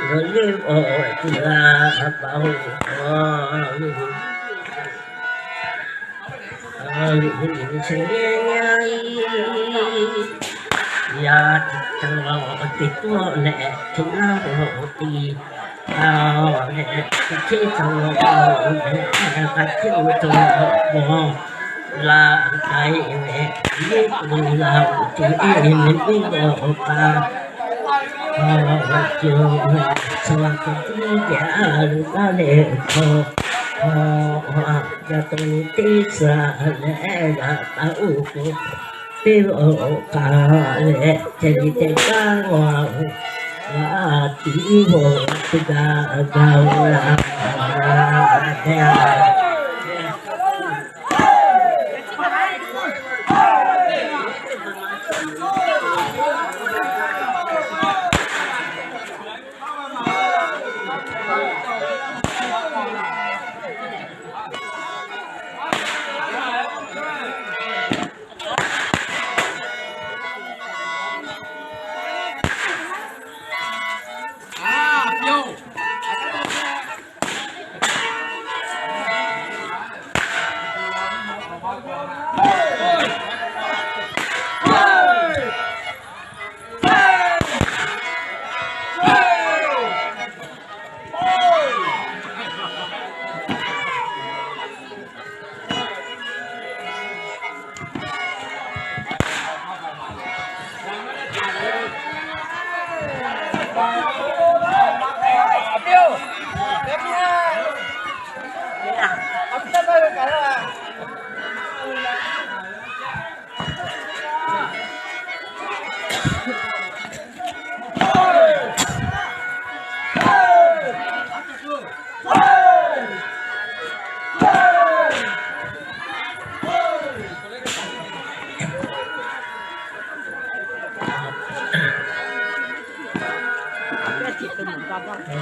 leuˉ awˬ tuˬ g'a paˍ-oˬ. Awˬ, yaˇ teˇ cawˬ teˇ pawˆ leh, teˇ naˇ awˬ tiˉ, a, leh teˇ cheˇ cawˬ awˬ, ka tiˉ oˇ cawˬ awˬ, laˇ k'ai ve, yeˇ k'o laˇ oˇ teˇ e ve teˇ g'aˇ awˬ ka, a, cawˬ ve, chaw hk'aˬ tiˉ jaˇ lo taˇ leh hk'aw, a, yaˇ to teˇ suhˍ leh g'a taˇ oˇ k'o, teˇ awˬ ka leh ceh ve teˇ kaˇ g'aˇ, g'a tiˉ g'aˇ g'a g'a laˇ ve.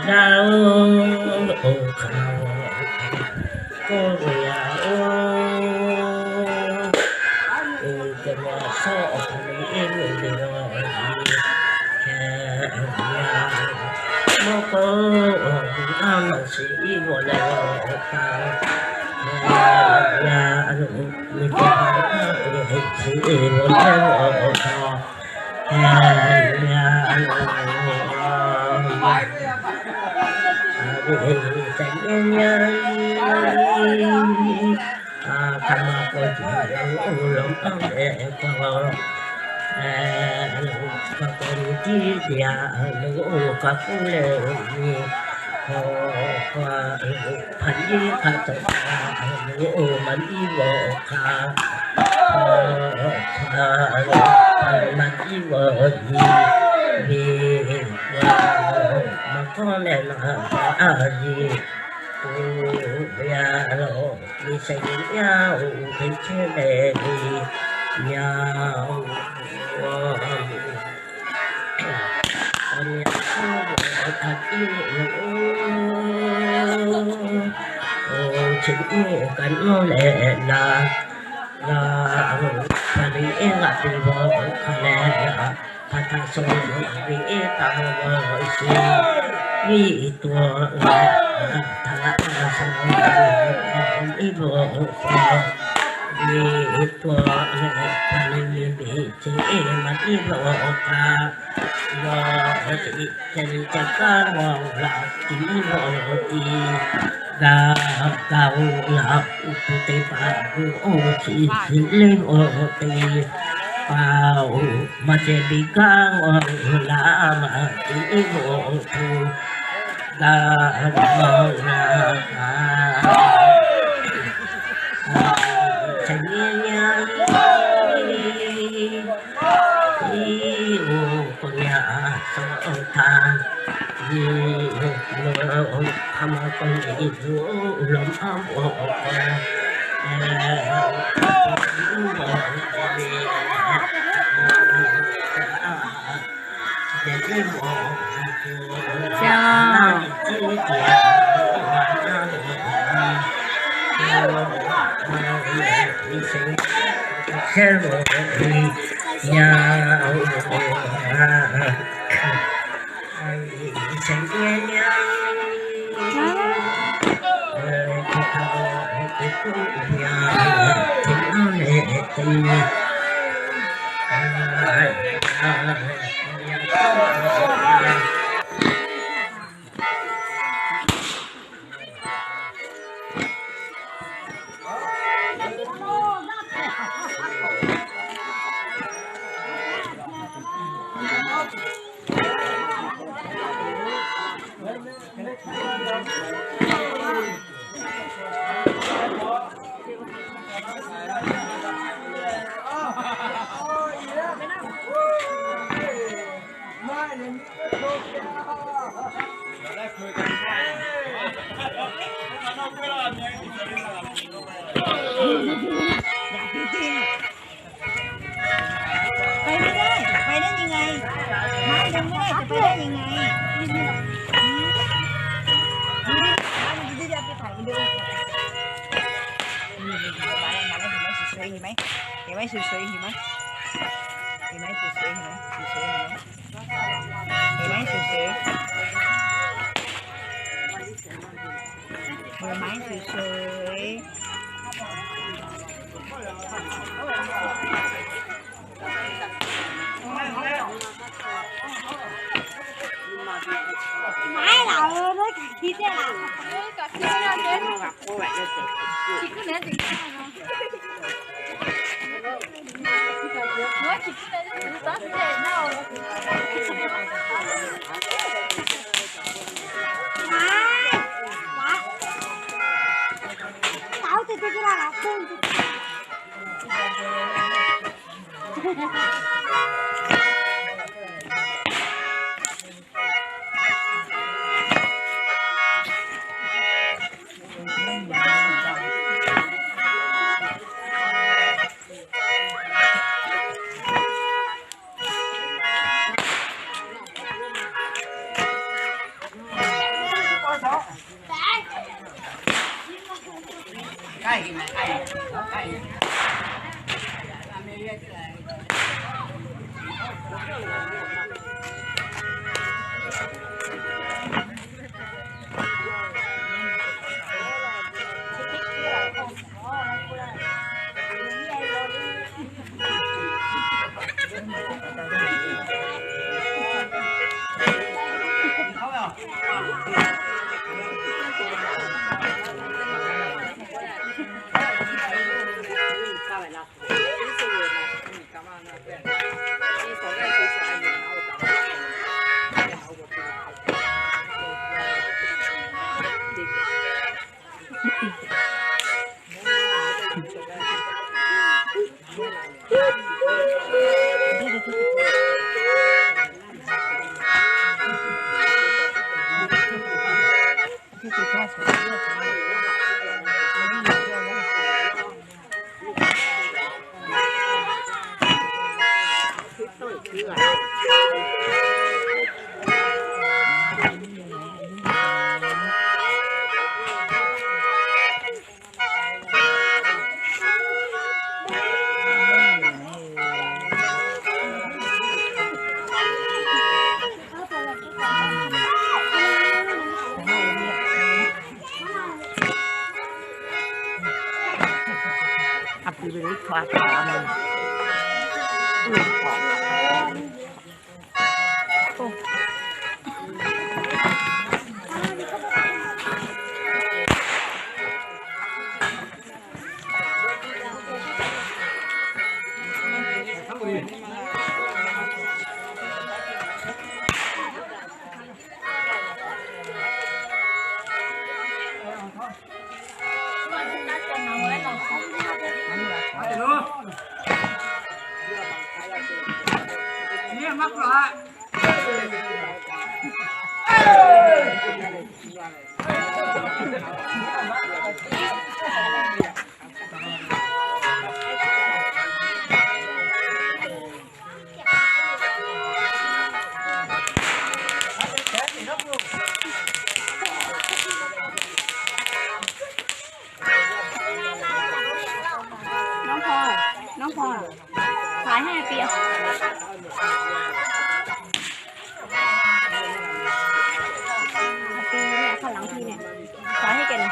G'a oˇ hk'aˇ, k'oˆ ve yaˇ oˬ, oˇ teˇ ma shawˉ awˬ hk'aw lo eˇ ve le, a, mawˇ k'o, a, a, maˇ shiˍ iˉ g'awˬ leh awˬ hk'aˇ, yaˇ oˬ, miˬ teˇ hpaˍ a, shiˍ iˉ g'awˬ leh awˬ hk'aˇ, yaˇ oˬ, a, hk'aˬ ma k'awꞈ jiˬ oˇ lawˬ maˇ leh k'o, a, k'awꞈ nyi tiˉ te a, oˇ kaꞈ k'oˆ leh nyi, a, hpaˍ liˇ hk'a tawꞈ a, oˇ maˇ liˇ g'awˬ hk'a, a, hpaˍ maˇ liˇ g'awˬ nyi ve, a, maˇ hkawˇ leh maˇ a, a, nyi, oˇ ve a, a, miˬ shehˍ nyi yaˇ oˬ, teˇ chehˇ leh ve yaˇ oˬ, a, nyi a hk'oˆ hk'a tiˉ oˬ, oˇ chi teˇ kaꞈ nawˇ leh laˇ, laˇ, hpaˍ liˇ eˇ g'aꞈ te g'awˬ hk'a leh, hpaˍ htaꞈ shawˍ ve eˇ taˍ g'awˬ shiˍ, viˉ tuˬ leh, htaꞈ g'aꞈ taˍ g'a shaˍ iˉ g'awˬ shiˍ, viˉ tuˬ leh, hpaˍ liˇ ve ve ce maˇ iˉ g'awˬ awˬ kaꞈ, g'awˬ shiˍ, ca liˇ ca kaˇ g'awˬ laꞈ tiˉ g'awˬ tiˉ, gaˬ gaˬ oˬ laꞈ uˉ peˍ teˇ hpaˍ g'awˬ oˇ chi shiˍ leh g'awˬ teˇ hpaˍ oˬ, maˇ ceh ve gaˇ g'awˬ laꞈ maˇ tiˉ g'awˬ tuˬ, gaˬ g'awˬ laꞈ, ca nyi nyi, iˉ oˬ k'o nyi a, sawˉ htaˇ nyi, hk'aˬ ma k'awꞈ nyi zuhˬ lawˬ maˇ bawˬ k'o, ไปไม่ได้ ไปได้ยังไง ไม้ดึงไม่ได้ จะไปได้ยังไง อืม ดูดิ ดูดิ ดูดิ เอาไปถ่ายวิดีโอก่อน นี่ นี่ นี่ ไม้ ไม้ เห็นไหม สวยๆ เห็นไหม เห็นไหม สวยๆ เห็นไหม เห็นไหม สวยๆ เห็นไหม สวยๆ เห็นไหม เห็นไหม สวยๆ เห็นไหม สวยๆ ไม้เหลาเลย กัดกินได้ละ กัดกินได้ละ กินขึ้นแล้ว กินขึ้นแล้ว Nóng kho, nóng kho. Thái hai triệu. Thái hai triệu này. Thái hai triệu này.